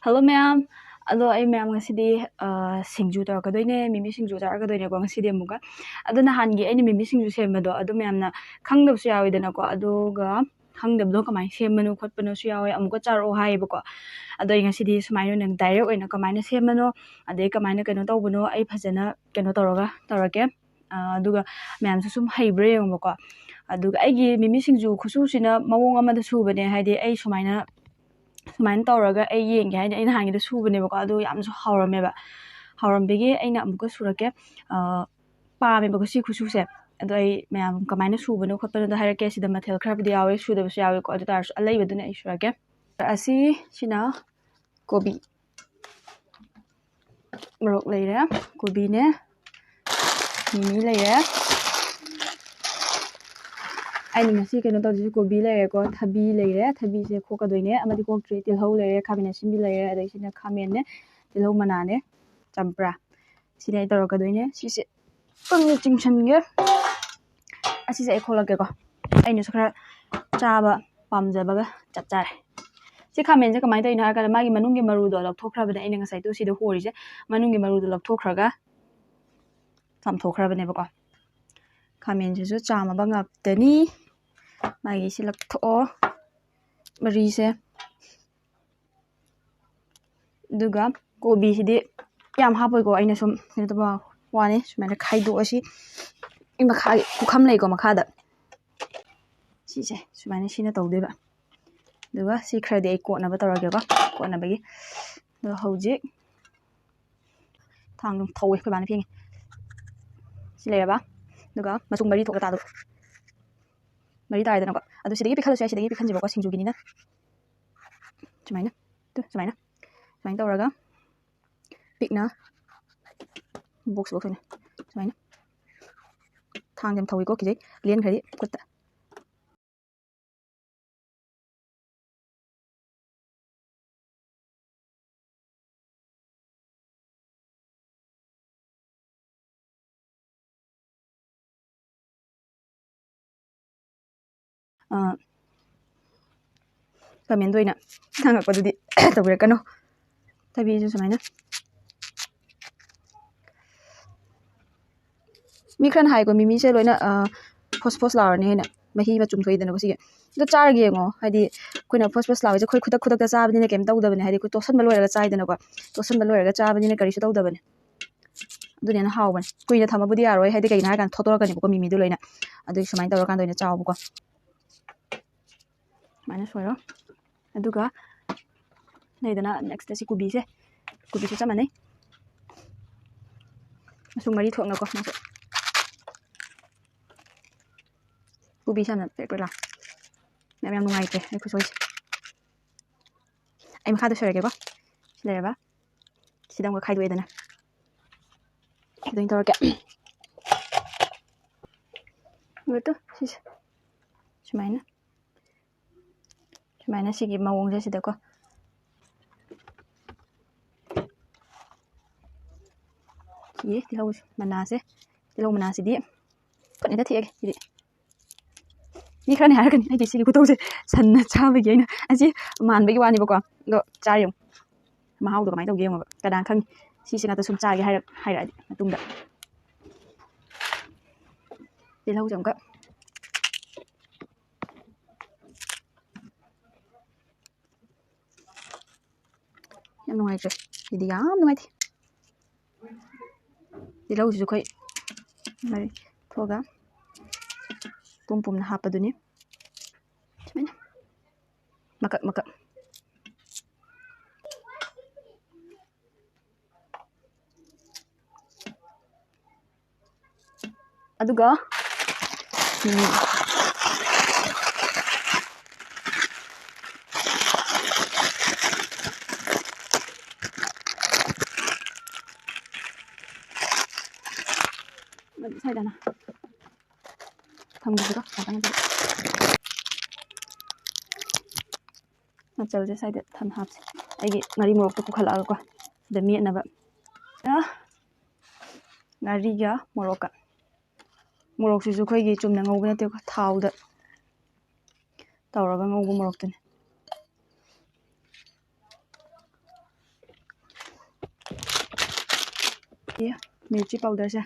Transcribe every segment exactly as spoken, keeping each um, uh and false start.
Hello ꯃꯌꯥꯝ꯫ ꯑꯗꯣ ꯑꯩ ꯃꯌꯥꯝ ꯉꯁꯤꯗꯤ, ꯑ, ꯁꯤꯡꯖꯨ ꯇꯧꯔꯛꯀꯗꯣꯏꯅꯦ, ꯃꯤꯃꯤ ꯁꯤꯡꯖꯨ ꯆꯥꯔꯛꯀꯗꯣꯏꯅꯦꯀꯣ ꯉꯁꯤꯗꯤ ꯑꯃꯨꯛꯀ꯫ ꯑꯗꯣ ꯅꯍꯥꯟꯒꯤ ꯑꯩꯅ ꯃꯤꯃꯤ ꯁꯤꯡꯖꯨ ꯁꯦꯝꯕꯗꯣ ꯑꯗꯨ ꯃꯌꯥꯝꯅ ꯈꯪꯗꯕꯁꯨ ꯌꯥꯎꯋꯤꯗꯅꯀꯣ꯫ ꯑꯗꯨꯒ ꯈꯪꯗꯕꯗꯣ ꯀꯃꯥꯏꯅ ꯁꯦꯝꯕꯅꯣ ꯈꯣꯠꯄꯅꯣꯁꯨ ꯌꯥꯎꯋꯦ, ꯑꯃꯨꯛꯀ ꯆꯥꯔꯛꯑꯣ ꯍꯥꯏꯌꯦꯕꯀꯣ꯫ ꯑꯗꯣ ꯑꯩ ꯉꯁꯤꯗꯤ ꯁꯨꯃꯥꯏꯅ ꯑꯣꯏꯅ direct ꯑꯣꯏꯅ ꯀꯃꯥꯏꯅ ꯁꯦꯝꯕꯅꯣ, ꯑꯗꯩ ꯀꯃꯥꯏꯅ ꯀꯩꯅꯣ ꯇꯧꯕꯅꯣ ꯑꯩ ꯐꯖꯅ ꯀꯩꯅꯣ ꯇꯧꯔꯒ ꯇꯧꯔꯛꯀꯦ꯫ ꯑ, ꯑꯗꯨꯒ ꯃꯌꯥꯝꯁꯨ ꯁꯨꯝ ꯍꯩꯕ꯭ꯔꯥ ꯌꯦꯡꯉꯨꯕꯀꯣ꯫ ꯑꯗꯨꯒ ꯑꯩꯒꯤ ꯃꯤꯃꯤ ꯁꯤꯡꯖꯨ ꯈꯨꯁꯨꯁꯤꯅ ꯃꯑꯣꯡ ꯑꯃꯗ ꯁꯨꯕꯅꯦ, ꯍꯥꯏꯗꯤ ꯑꯩ ꯁꯨꯃꯥꯏꯅ, ꯁꯨꯃꯥꯏꯅ ꯇꯧꯔꯒ ꯑꯩ ꯌꯦꯡꯒꯦ ꯍꯥꯏꯅ ꯑꯩ ꯅꯍꯥꯟꯒꯤꯗꯣ ꯁꯨꯕꯅꯦꯕꯀꯣ꯫ ꯑꯗꯨ ꯌꯥꯝꯁꯨ ꯍꯥꯎꯔꯝꯃꯦꯕ꯫ ꯍꯥꯎꯔꯝꯕꯒꯤ ꯑꯩꯅ ꯑꯃꯨꯛꯀ ꯁꯨꯔꯛꯀꯦ꯫ ꯑ, ꯄꯥꯝꯃꯦꯕꯀꯣ ꯁꯤ ꯈꯨꯁꯨꯁꯦ꯫ ꯑꯗꯣ ꯑꯩ ꯃꯌꯥꯝ ꯀꯃꯥꯏꯅ ꯁꯨꯕꯅꯣ ꯈꯣꯠꯄꯅꯣꯗꯣ ꯍꯥꯏꯔꯛꯀꯦ꯫ ꯁꯤꯗ ꯃꯊꯦꯜ ꯈꯔꯕꯨꯗꯤ ꯌꯥꯎꯋꯦ, ꯁꯨꯗꯕꯁꯨ ꯌꯥꯎꯋꯦꯀꯣ꯫ ꯑꯗꯨ ꯇꯥꯔꯁꯨ ꯑꯂꯩꯕꯗꯨꯅ ꯑꯩ ꯁꯨꯔꯛꯀꯦ꯫ ꯑꯁꯤ ꯁꯤꯅ ꯀꯣꯕꯤ꯫ ꯃꯣꯔꯣꯛ ꯂꯩꯔꯦ, ꯀꯣꯕꯤꯅꯦ, ꯃꯤꯃꯤ ꯂꯩꯔꯦ꯫ ꯑꯩꯅ ꯉꯁꯤ ꯀꯩꯅꯣ ꯇꯧꯗꯣꯏꯁꯦ ꯀꯣꯕꯤ ꯂꯩꯔꯦꯀꯣ, ꯊꯕꯤ ꯂꯩꯔꯦ, ꯊꯕꯤꯁꯦ ꯈꯣꯛꯀꯗꯣꯏꯅꯦ, ꯑꯃꯗꯤ ꯈꯣꯛꯇ꯭ꯔꯤ꯫ ꯇꯤꯜꯍꯧ ꯂꯩꯔꯦ, ꯈꯥꯃꯦꯟ ꯑꯁꯤꯟꯕꯤ ꯂꯩꯔꯦ, ꯑꯗꯒꯤ ꯁꯤꯅ ꯈꯥꯃꯦꯟꯅꯦ, ꯇꯤꯜꯍꯧ ꯃꯅꯥꯅꯦ, ꯆꯝꯄ꯭ꯔꯥ꯫ ꯁꯤꯅꯦ ꯑꯩ ꯇꯧꯔꯛꯀꯗꯣꯏꯅꯦ꯫ ꯁꯤꯁꯦ ꯀꯪꯅ ꯆꯤꯡꯁꯟꯒꯦ꯫ ꯑꯁꯤꯁꯦ ꯑꯩ ꯈꯣꯛꯂꯛꯀꯦꯀꯣ꯫ ꯑꯩꯅꯁꯨ ꯈꯔ ꯆꯥꯕ ꯄꯥꯝꯖꯕꯒ ꯆꯞ ꯆꯥꯔꯦ꯫ ꯁꯤ ꯈꯥꯃꯦꯟꯁꯦ ꯀꯃꯥꯏꯅ ꯇꯧꯔꯤꯅꯣ ꯍꯥꯏꯔ ꯀꯥꯟꯗ ꯃꯥꯒꯤ ꯃꯅꯨꯡꯒꯤ ꯃꯔꯨꯗꯣ ꯂꯧꯊꯣꯛꯈ꯭ꯔꯕꯅꯦ꯫ ꯑꯩꯅ ꯉꯁꯥꯏ ꯇꯨ ꯁꯤꯗ ꯍꯣꯔꯤꯁꯦ ꯃꯅꯨꯡꯒꯤ ꯃꯔꯨꯗꯣ ꯂꯧꯊꯣꯛꯈ꯭ꯔꯒ ꯆꯥꯝꯊꯣꯛꯈ꯭ꯔꯕꯅꯦꯕꯀꯣ꯫ ꯈꯥꯃꯦꯟꯁꯤꯁꯨ ꯆꯥꯝꯃꯕ ꯉꯥꯛꯇꯅꯤ꯫ ꯃꯥꯒꯤ ꯁꯤ ꯂꯧꯊꯣꯛꯑꯣ ꯃꯔꯤꯁꯦ꯫ ꯑꯗꯨꯒ ꯀꯣꯕꯤꯁꯤꯗꯤ ꯌꯥꯝ ꯍꯥꯞꯄꯣꯏꯀꯣ, ꯑꯩꯅ ꯁꯨꯝ ꯀꯩꯅꯣ ꯇꯧꯕ ꯋꯥꯅꯤ꯫ ꯁꯨꯃꯥꯏꯅ ꯈꯥꯏꯗꯣꯛꯑꯁꯤ꯫ ꯑꯩ ꯃꯈꯥꯒꯤ ꯄꯨꯈꯝ ꯂꯩꯀꯣ ꯃꯈꯥꯗ, ꯁꯤꯁꯦ ꯁꯨꯃꯥꯏꯅ ꯁꯤꯅ ꯇꯧꯗꯣꯏꯕ꯫ ꯑꯗꯨꯒ ꯁꯤ ꯈꯔꯗꯤ ꯑꯩ ꯀꯣꯠꯅꯕ ꯇꯧꯔꯒꯦꯀꯣ, ꯀꯣꯠꯅꯕꯒꯤ꯫ ꯑꯗꯣ ꯍꯧꯖꯤꯛ ꯊꯥꯡ ꯑꯗꯨꯝ ꯊꯧꯋꯦ ꯑꯩꯈꯣꯏ ꯕꯥꯅ ꯐꯦꯡꯉꯤ꯫ ꯁꯤ ꯂꯩꯔꯕ꯫ ꯑꯗꯨꯒ ꯃꯆꯨꯝ ꯃꯔꯤ ꯊꯣꯛꯅ ꯇꯥꯗꯣꯏꯕ꯫ ꯃꯔꯤ ꯇꯥꯔꯦꯗꯅꯀꯣ꯫ ꯑꯗꯣ ꯁꯤꯗꯒꯤ ꯄꯤꯛꯍꯜꯂꯁꯨ ꯌꯥꯏ, ꯁꯤꯗꯒꯤ ꯄꯤꯛꯍꯟꯁꯤꯕꯀꯣ, ꯁꯤꯡꯖꯨꯒꯤꯅꯤꯅ꯫ ꯁꯨꯃꯥꯏꯅ꯫ ꯇꯨ, ꯁꯨꯃꯥꯏꯅ꯫ ꯁꯨꯃꯥꯏꯅ ꯇꯧꯔꯒ ꯄꯤꯛꯅ box box ꯑꯣꯏꯅ ꯁꯨꯃꯥꯏꯅ꯫ ꯊꯥꯡꯁꯦ ꯌꯥꯝ ꯊꯧꯋꯤꯀꯣ, ꯀꯤꯖꯩ꯫ ꯂꯦꯟꯈ꯭ꯔꯗꯤ ꯈꯨꯠꯇ꯫ ꯑ, comment ꯑꯣꯏꯅ ꯍꯪꯉꯛꯄꯗꯨꯗꯤ ꯇꯧꯕꯤꯔꯛꯀꯅꯨ꯫ ꯊꯕꯤꯁꯨ ꯁꯨꯃꯥꯏꯅ꯫ ꯃꯤ ꯈꯔꯅ ꯍꯥꯏꯀꯣ, ꯃꯤꯃꯤꯁꯦ ꯂꯣꯏꯅ, ꯑ, ꯐꯣꯁ ꯐꯣꯁ ꯂꯥꯎꯔꯅꯤ ꯍꯥꯏꯅ, ꯃꯍꯤ ꯃꯆꯨꯝ ꯊꯣꯛꯏꯗꯅꯀꯣ ꯁꯤꯒꯤ꯫ ꯑꯗꯣ ꯆꯥꯔꯒ ꯌꯦꯡꯉꯣ, ꯍꯥꯏꯗꯤ ꯑꯩꯈꯣꯏꯅ ꯐꯣꯁ ꯐꯣꯁ ꯂꯥꯎꯔꯤꯁꯦ ꯑꯩꯈꯣꯏ ꯈꯨꯗꯛ ꯈꯨꯗꯛꯇ ꯆꯥꯕꯅꯤꯅ ꯀꯩꯝ ꯇꯧꯗꯕꯅꯦ, ꯍꯥꯏꯗꯤ ꯑꯩꯈꯣꯏ ꯇꯣꯠꯁꯟꯕ ꯂꯣꯏꯔꯒ ꯆꯥꯏꯗꯅꯀꯣ꯫ ꯇꯣꯠꯁꯟꯕ ꯂꯣꯏꯔꯒ ꯆꯥꯕꯅꯤꯅ ꯀꯔꯤꯁꯨ ꯇꯧꯗꯕꯅꯦ꯫ ꯑꯗꯨꯅ ꯍꯦꯟꯅ ꯍꯥꯎꯕꯅꯦ꯫ ꯀꯨꯏꯅ ꯊꯝꯃꯕꯨꯗꯤ ꯌꯥꯔꯣꯏ, ꯍꯥꯏꯗꯤ ꯀꯩꯒꯤꯅꯣ ꯍꯥꯏꯔꯀꯥꯟꯗ ꯊꯣꯠꯇꯣꯔꯛꯀꯅꯦꯕꯀꯣ ꯃꯤꯃꯤꯗꯣ ꯂꯣꯏꯅ꯫ ꯑꯗꯨꯒꯤ ꯁꯨꯃꯥꯏꯅ ꯇꯧꯔꯀꯥꯟꯗ ꯑꯣꯏꯅ ꯆꯥꯎꯕꯀꯣ꯫ ꯁꯨꯃꯥꯏꯅ ꯁꯣꯏꯔꯣ꯫ ꯑꯗꯨꯒ ꯂꯩꯗꯅ, next ꯁꯤ ꯀꯣꯕꯤꯁꯦ꯫ ꯀꯣꯕꯤꯁꯨ ꯆꯞ ꯃꯥꯟꯅꯩ꯫ ꯃꯁꯨ ꯃꯔꯤ ꯊꯣꯛꯅꯀꯣ ꯃꯥꯁꯨ꯫ ꯀꯣꯕꯤꯁꯦ ꯌꯥꯝꯅ ꯄꯦꯠ ꯄꯦꯠ ꯂꯥꯎ꯫ ꯌꯥꯝ, ꯌꯥꯝ ꯅꯨꯡꯉꯥꯏꯇ꯭ꯔꯦ ꯑꯩ ꯈꯨꯠꯁꯣꯏꯁꯦ꯫ ꯑꯩ ꯃꯈꯥꯗ ꯁꯣꯏꯔꯒꯦꯀꯣ꯫ ꯁꯤ ꯂꯩꯔꯕ꯫ ꯁꯤꯗ ꯑꯃꯨꯛ ꯈꯥꯏꯗꯣꯛꯑꯦꯗꯅ꯫ ꯁꯤꯗ ꯑꯣꯏꯅ ꯇꯧꯔꯒꯦ꯫ ꯎꯔꯠꯇꯨ ꯁꯤꯁꯦ꯫ ꯁꯨꯃꯥꯏꯅ꯫ ꯁꯨꯃꯥꯏꯅ ꯁꯤꯒꯤ ꯃꯑꯣꯡꯁꯦ ꯁꯤꯗꯀꯣ꯫ ꯁꯤ ꯇꯤꯜꯍꯧ ꯃꯅꯥꯁꯦ꯫ ꯇꯤꯜꯍꯧ ꯃꯅꯥꯁꯤꯗꯤ ꯐꯨꯠꯅꯤꯗ ꯊꯦꯛꯑꯒꯦ ꯁꯤꯗꯤ꯫ ꯃꯤ ꯈꯔꯅ ꯍꯥꯏꯔꯛꯀꯅꯤ ꯑꯩꯒꯤ ꯁꯤꯒꯤ ꯈꯨꯇꯧꯁꯦ ꯁꯟꯅ ꯆꯥꯕꯒꯤ ꯑꯩꯅ ꯑꯁꯤ ꯃꯥꯟꯕꯒꯤ ꯋꯥꯅꯦꯕꯀꯣ꯫ ꯑꯗꯣ ꯆꯥꯔ ꯌꯦꯡꯉꯨ꯫ ꯃꯍꯥꯎꯗꯣ ꯀꯃꯥꯏꯅ ꯇꯧꯒꯦ ꯌꯦꯡꯉꯣꯕ꯫ ꯀꯅꯥ ꯈꯪꯅꯤ? ꯁꯤꯁꯦ ꯉꯥꯛꯇ ꯁꯨꯝ ꯆꯥꯒꯦ ꯍꯥꯏꯔꯛ-, ꯍꯥꯏꯔꯛꯑꯗꯤ ꯃꯇꯨꯡꯗ꯫ ꯇꯤꯜꯍꯧꯁꯦ ꯑꯃꯨꯛꯀ꯫ ꯌꯥꯝ ꯅꯨꯡꯉꯥꯏꯇ꯭ꯔꯦ꯫ ꯁꯤꯗꯤ ꯌꯥꯝ ꯅꯨꯡꯉꯥꯏꯇꯦ꯫ ꯇꯤꯜꯍꯧꯁꯤꯁꯨ ꯑꯩꯈꯣꯏ ꯃꯔꯤ ꯊꯣꯛꯑꯒ ꯄꯨꯝ ꯄꯨꯝꯅ ꯍꯥꯞꯄꯗꯨꯅꯤ꯫ ꯁꯨꯃꯥꯏꯅ ꯃꯀꯛ ꯃꯀꯛ꯫ ꯑꯗꯨꯒ, ꯎꯝ, ꯁ꯭ꯋꯥꯏꯗꯅ ꯊꯝꯈꯤꯁꯤꯀꯣ, ꯉꯥꯛꯇꯪ ꯑꯗꯨꯗꯤ꯫ ꯃꯆꯜꯁꯦ ꯁ꯭ꯋꯥꯏꯗ ꯊꯝ ꯍꯥꯞꯁꯦ꯫ ꯑꯩꯒꯤ ꯉꯥꯔꯤ ꯃꯣꯔꯣꯛꯇꯣ ꯄꯨꯈꯠꯂꯛꯑꯒꯀꯣ, ꯁꯤꯗ ꯃꯦꯠꯅꯕ꯫ ꯑ, ꯉꯥꯔꯤꯒ ꯃꯣꯔꯣꯛꯀ꯫ ꯃꯣꯔꯣꯛꯁꯤꯁꯨ ꯑꯩꯈꯣꯏꯒꯤ ꯆꯨꯝꯅ ꯉꯧꯕ ꯅꯠꯇꯦꯀꯣ, ꯊꯥꯎꯗ ꯇꯧꯔꯒ ꯉꯧꯕ ꯃꯣꯔꯣꯛꯇꯨꯅꯤ꯫ ꯃꯤꯔꯆꯤ powderꯁꯦ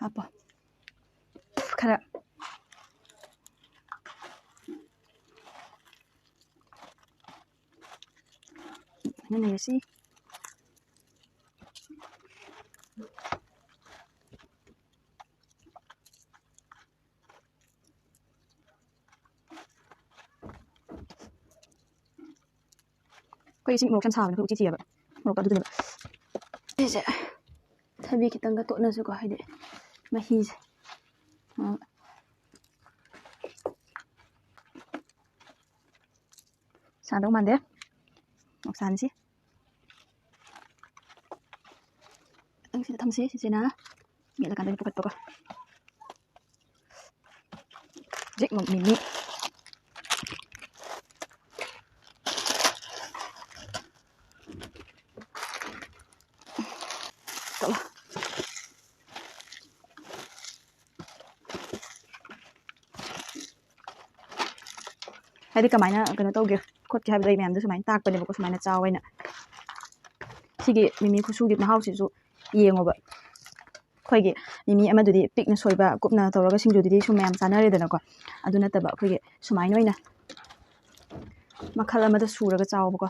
ꯍꯥꯞꯄꯣ ꯈꯔ꯫ ꯁꯨꯃꯥꯏꯅ ꯂꯩꯔꯁꯤ꯫ ꯑꯩꯈꯣꯏ ꯏꯁꯤꯡ ꯃꯣꯔꯣꯛꯁꯦ ꯌꯥꯝ ꯁꯥꯕꯅꯦ, ꯑꯩꯈꯣꯏ ꯎꯆꯤ ꯊꯤꯑꯕ ꯃꯣꯔꯣꯛ ꯑꯗꯨꯗꯨꯅꯦꯕ꯫ ꯁꯤꯁꯦ ꯊꯕꯤ ꯈꯤꯇꯪꯒ ꯇꯣꯠꯅꯁꯨꯀꯣ, ꯍꯥꯏꯗꯤ ꯃꯍꯤꯁꯦ꯫ ꯑ, ꯁꯥꯗꯧ ꯃꯥꯟꯗꯦ ꯃꯣꯔꯣꯛ ꯁꯥꯍꯟꯁꯤ꯫ ꯈꯤꯇꯪ ꯁꯤꯗ ꯊꯝꯁꯤ, ꯁꯤꯁꯤꯅ ꯃꯦꯠꯂꯀꯥꯟꯗ ꯑꯣꯏꯅ ꯄꯨꯈꯠꯄꯀꯣ꯫ ꯍꯧꯖꯤꯛ ꯑꯃꯨꯛ ꯃꯤꯃꯤ꯫ ꯍꯥꯏꯗꯤ ꯀꯃꯥꯏꯅ ꯀꯩꯅꯣ ꯇꯧꯒꯦ ꯈꯣꯠꯀꯦ ꯍꯥꯏꯕꯗꯣ ꯑꯩ ꯃꯌꯥꯝꯗꯣ ꯁꯨꯃꯥꯏꯅ ꯇꯥꯛꯄꯅꯦꯕꯀꯣ, ꯁꯨꯃꯥꯏꯅ ꯆꯥꯎ ꯍꯥꯏꯅ꯫ ꯁꯤꯒꯤ ꯃꯤꯃꯤ ꯈꯨꯁꯨꯒꯤ ꯃꯍꯥꯎꯁꯤꯁꯨ ꯌꯦꯡꯉꯣꯕ꯫ ꯑꯩꯈꯣꯏꯒꯤ ꯃꯤꯃꯤ ꯑꯃꯗꯨꯗꯤ ꯄꯤꯛꯅ ꯁꯣꯏꯕ, ꯀꯨꯞꯅ ꯇꯧꯔꯒ ꯁꯤꯡꯖꯨꯗꯨꯗꯤ ꯁꯨꯝ ꯃꯌꯥꯝ ꯆꯥꯅꯔꯦꯗꯅꯀꯣ꯫ ꯑꯗꯨ ꯅꯠꯇꯕ ꯑꯩꯈꯣꯏꯒꯤ ꯁꯨꯃꯥꯏꯅ ꯑꯣꯏꯅ ꯃꯈꯜ ꯑꯃꯗ ꯁꯨꯔꯒ ꯆꯥꯎꯕꯀꯣ꯫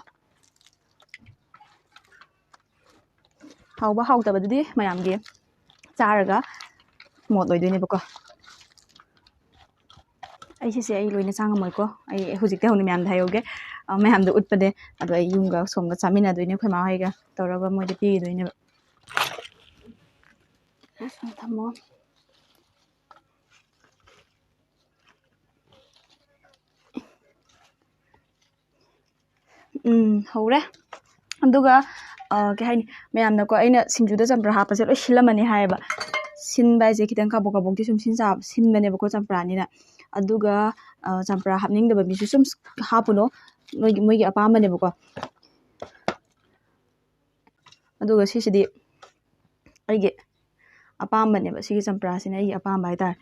ꯍꯥꯎꯕ ꯍꯥꯎꯇꯕꯗꯨꯗꯤ ꯃꯌꯥꯝꯒꯤ ꯆꯥꯔꯒ ꯃꯣꯠ ꯑꯣꯏꯗꯣꯏꯅꯦꯕꯀꯣ꯫ ꯑꯩ ꯁꯤꯁꯦ ꯑꯩ ꯂꯣꯏꯅ ꯆꯥ ꯉꯝꯃꯣꯏꯀꯣ꯫ ꯑꯩ ꯍꯧꯖꯤꯛꯇꯤ ꯍꯧꯅ ꯃꯌꯥꯝꯗ ꯍꯥꯏꯍꯧꯒꯦ꯫ ꯑ, ꯃꯌꯥꯝꯗ ꯎꯠꯄꯅꯦ꯫ ꯑꯗꯣ ꯑꯩ ꯌꯨꯝꯒ ꯁꯣꯝꯒ ꯆꯥꯃꯤꯟꯅꯗꯣꯏꯅꯦ, ꯑꯩꯈꯣꯏ ꯃꯥ ꯍꯣꯏꯒ ꯇꯧꯔꯒ ꯃꯣꯏꯗ ꯄꯤꯈꯤꯗꯣꯏꯅꯦꯕ꯫ ꯊꯝꯃꯣ꯫ ꯎꯝ, ꯍꯧꯔꯦ꯫ ꯑꯗꯨꯒ, ꯑ, ꯀꯩ ꯍꯥꯏꯅꯤ, ꯃꯌꯥꯝꯅꯀꯣ, ꯑꯩꯅ ꯁꯤꯡꯖꯨꯗ ꯆꯝꯄ꯭ꯔꯥ ꯍꯥꯞꯄꯁꯦ ꯂꯣꯏ ꯁꯤꯜꯂꯝꯃꯅꯤ ꯍꯥꯏꯌꯦꯕ꯫ ꯁꯤꯟꯕ ꯍꯥꯏꯁꯦ ꯈꯤꯇꯪ ꯀꯥꯕꯣꯛ ꯀꯥꯕꯣꯛꯇꯤ ꯁꯨꯝ ꯁꯤꯟ ꯆꯥ-, ꯁꯤꯟꯕꯅꯦꯕꯀꯣ, ꯆꯝꯄ꯭ꯔꯥꯅꯤꯅ꯫ ꯑꯗꯨꯒ, ꯑ, ꯆꯝꯄ꯭ꯔꯥ ꯍꯥꯞꯅꯤꯡꯗꯕ ꯃꯤꯁꯨ ꯁꯨꯝ ꯍꯥꯞꯄꯨꯅꯣ, ꯅꯣꯏꯒꯤ, ꯃꯣꯏꯒꯤ ꯑꯄꯥꯝꯕꯅꯦꯕꯀꯣ꯫ ꯑꯗꯨꯒ ꯁꯤꯁꯤꯗꯤ ꯑꯩꯒꯤ ꯑꯄꯥꯝꯕꯅꯦꯕ, ꯁꯤꯒꯤ ꯆꯝꯄ꯭ꯔꯥꯁꯤꯅ ꯑꯩꯒꯤ ꯑꯄꯥꯝꯕ ꯍꯥꯏꯇꯥꯔꯦ꯫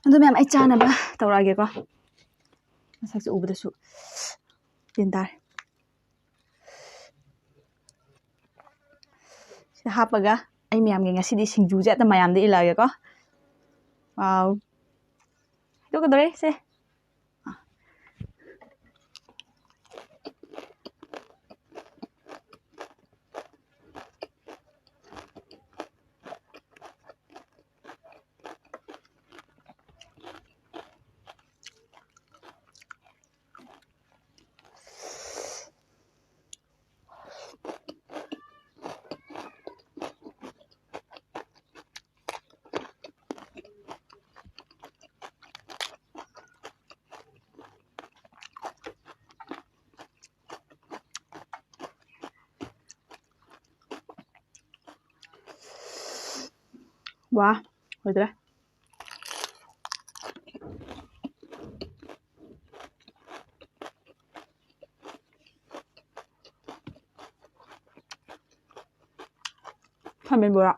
ꯑꯗꯨ ꯃꯌꯥꯝ ꯑꯩ ꯆꯥꯅꯕ ꯇꯧꯔꯛꯑꯒꯦꯀꯣ꯫ ꯃꯁꯛꯁꯦ ꯎꯕꯗꯁꯨ ꯇꯤꯟ ꯇꯥꯔꯦ꯫ ꯁꯤ ꯍꯥꯞꯄꯒ ꯑꯩ ꯃꯌꯥꯝꯒꯤ ꯉꯁꯤꯗꯤ ꯁꯤꯡꯖꯨꯁꯦ ꯑꯝꯇ ꯃꯌꯥꯝꯗ ꯏꯜꯂꯛꯑꯒꯦꯀꯣ꯫ ꯋꯥꯎ꯫ ꯍꯥꯏꯗꯣꯛꯀꯗꯧꯔꯦ ꯁꯦ꯫ ꯋꯥ, ꯂꯣꯏꯗ꯭ꯔꯦ꯫ ꯈꯥꯃꯦꯟ ꯕꯣꯔꯥ꯫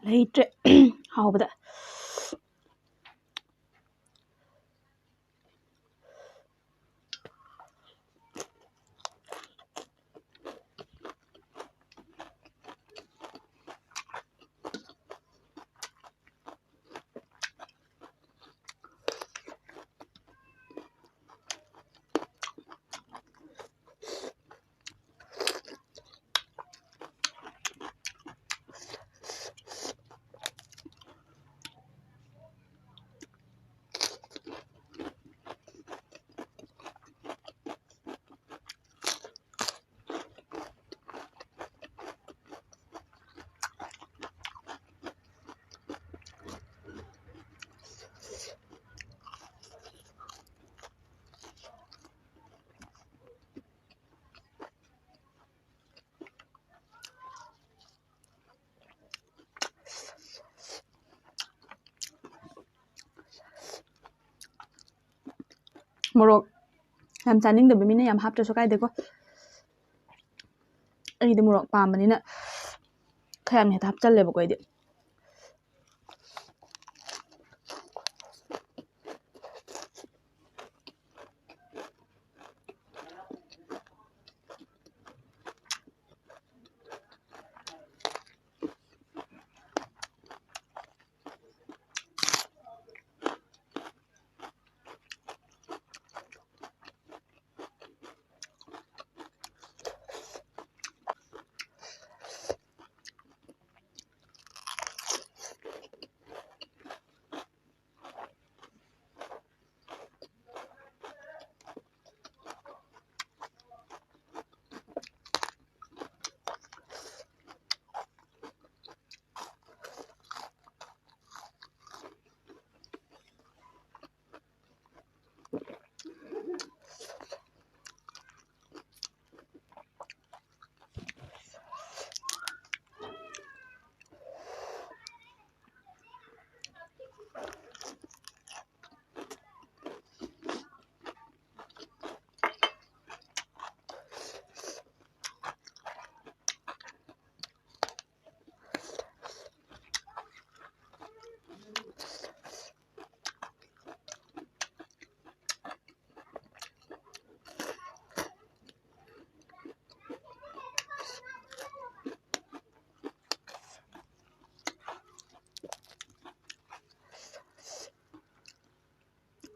ꯂꯩꯇ꯭ꯔꯦ꯫ ꯍꯥꯎꯕꯗ꯫ ꯃꯣꯔꯣꯛ ꯌꯥꯝ ꯆꯥꯅꯤꯡꯗꯕ ꯃꯤꯅ ꯌꯥꯝ ꯍꯥꯞꯇ꯭ꯔꯁꯨ ꯀꯥꯏꯗꯦꯀꯣ꯫ ꯑꯩꯗꯤ ꯃꯣꯔꯣꯛ ꯄꯥꯝꯕꯅꯤꯅ ꯈꯔ ꯌꯥꯝ ꯍꯦꯛꯇ ꯍꯥꯞꯆꯜꯂꯦꯕꯀꯣ ꯑꯩꯗꯤ꯫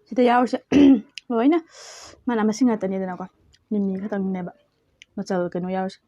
ꯁꯤꯗ ꯌꯥꯎꯔꯤꯁꯦ ꯂꯣꯏꯅ ꯃꯅꯥ ꯃꯁꯤꯡ ꯉꯥꯛꯇꯅꯤꯗꯅꯀꯣ꯫ ꯃꯤꯃꯤ ꯈꯛꯇꯪꯅꯦꯕ ꯃꯆꯜ ꯀꯩꯅꯣ ꯌꯥꯎꯔꯤꯁꯦ꯫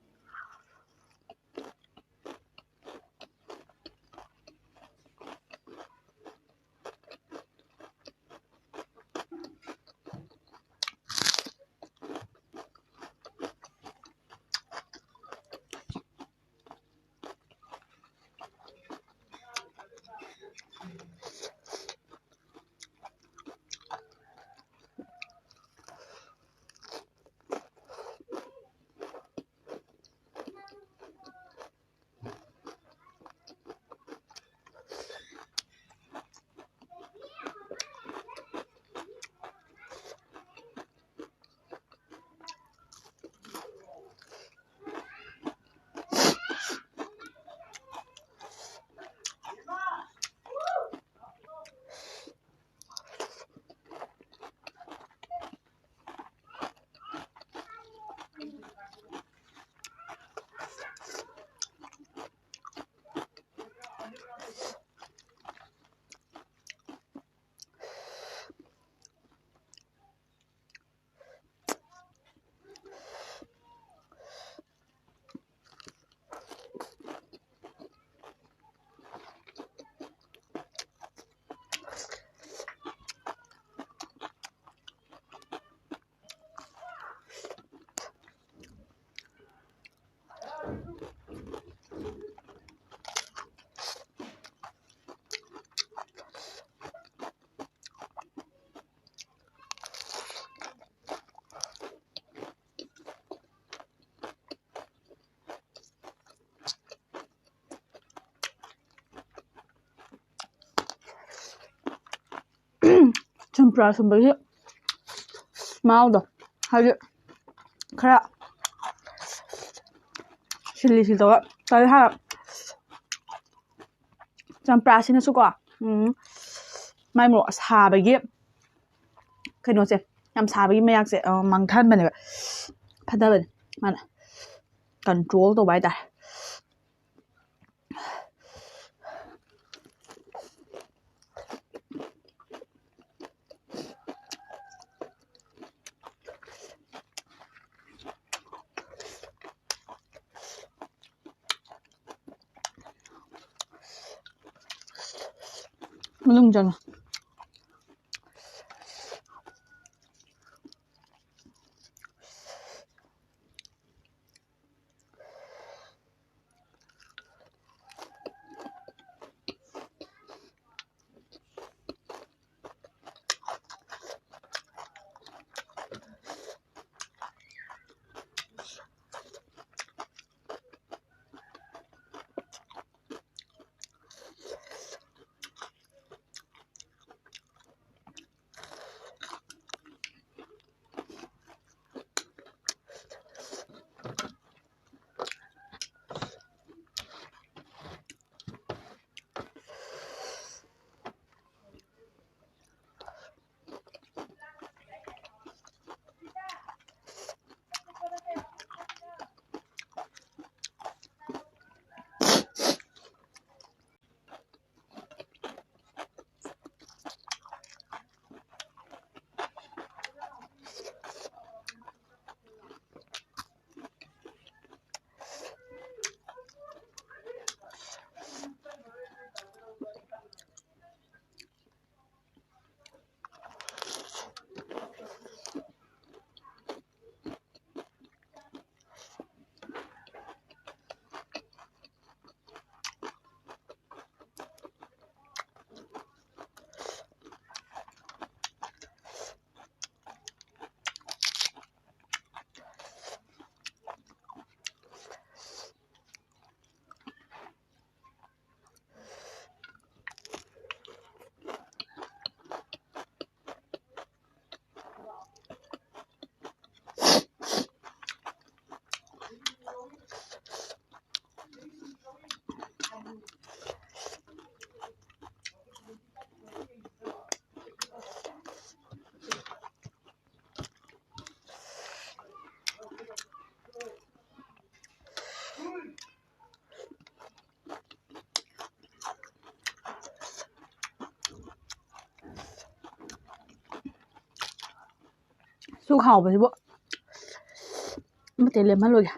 ꯆꯝꯄ꯭ꯔꯥ ꯁꯨꯝꯕꯒꯤ ꯃꯍꯥꯎꯗꯣ, ꯍꯥꯏꯗꯤ ꯈꯔ ꯁꯤꯜꯂꯤ ꯁꯤꯜ ꯇꯧꯕ꯫ ꯀꯔꯤ ꯍꯥꯏ, ꯆꯝꯄ꯭ꯔꯥꯁꯤꯅꯁꯨꯀꯣ, ꯎꯝ, ꯃꯥꯏ ꯃꯣꯔꯣꯛ ꯑꯁꯥꯕꯒꯤ ꯀꯩꯅꯣꯁꯦ, ꯌꯥꯝ ꯁꯥꯕꯒꯤ ꯃꯌꯥꯛꯁꯦ, ꯑ, ꯃꯥꯡꯊꯍꯟꯕꯅꯦꯕ, ꯐꯊꯕꯅꯦ, ꯃꯥꯅ ꯀꯟꯇ꯭ꯔꯣꯜ ꯇꯧꯕ ꯍꯥꯏꯇꯥꯔꯦ꯫ ꯃꯅꯨꯡ ꯆꯪꯉꯣ꯫ ꯁꯨꯛ ꯍꯥꯎꯕꯁꯤꯕꯨ꯫ ꯑꯃꯠꯇ ꯂꯦꯝꯍꯜꯂꯣꯏꯒꯦ꯫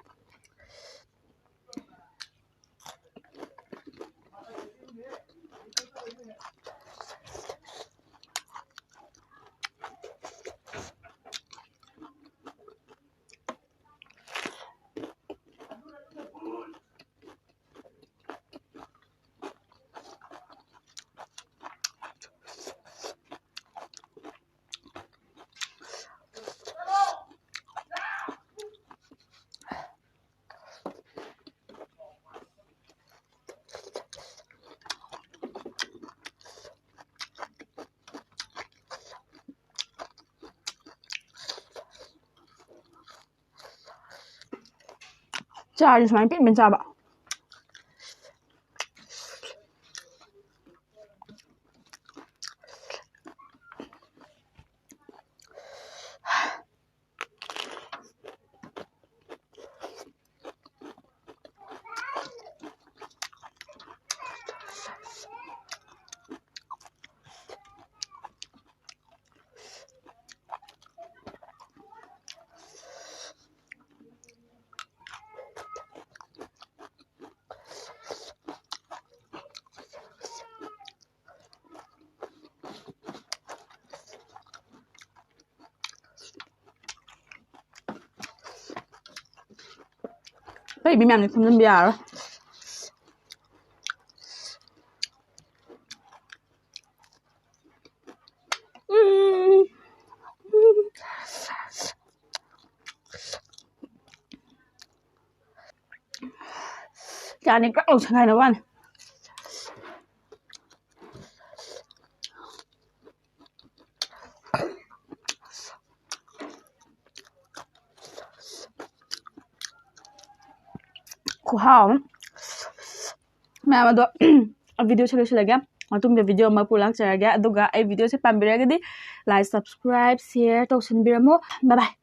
ꯆꯥꯔꯗꯤ ꯁꯨꯃꯥꯏꯅ ꯄꯦꯟ ꯄꯦꯟ ꯆꯥꯕ꯫ ꯑꯇꯩ ꯃꯤ ꯃꯌꯥꯝꯗꯤ ꯈꯣꯝꯖꯤꯟꯕ ꯌꯥꯔꯔꯣꯏ꯫ ꯎꯝ꯫ ꯆꯥꯅꯤ ꯀ꯭ꯔꯛ ꯂꯥꯎ ꯁꯪꯒꯥꯏꯅꯕ ꯋꯥꯅꯤ꯫ ꯈꯨꯍꯥꯎ ꯑꯃ꯫ ꯃꯌꯥꯝ ꯑꯗꯣ, video ꯁꯦ ꯂꯣꯏꯁꯤꯜꯂꯒꯦ꯫ ꯃꯇꯨꯡꯗ video ꯑꯃ ꯄꯨꯔ ꯂꯥꯛꯆꯔꯒꯦ꯫ ꯑꯗꯨꯒ ꯑꯩ video ꯁꯦ ꯄꯥꯝꯕꯤꯔꯒꯗꯤ like, subscribe, share ꯇꯧꯁꯤꯟꯕꯤꯔꯝꯃꯣ꯫ Bye bye꯫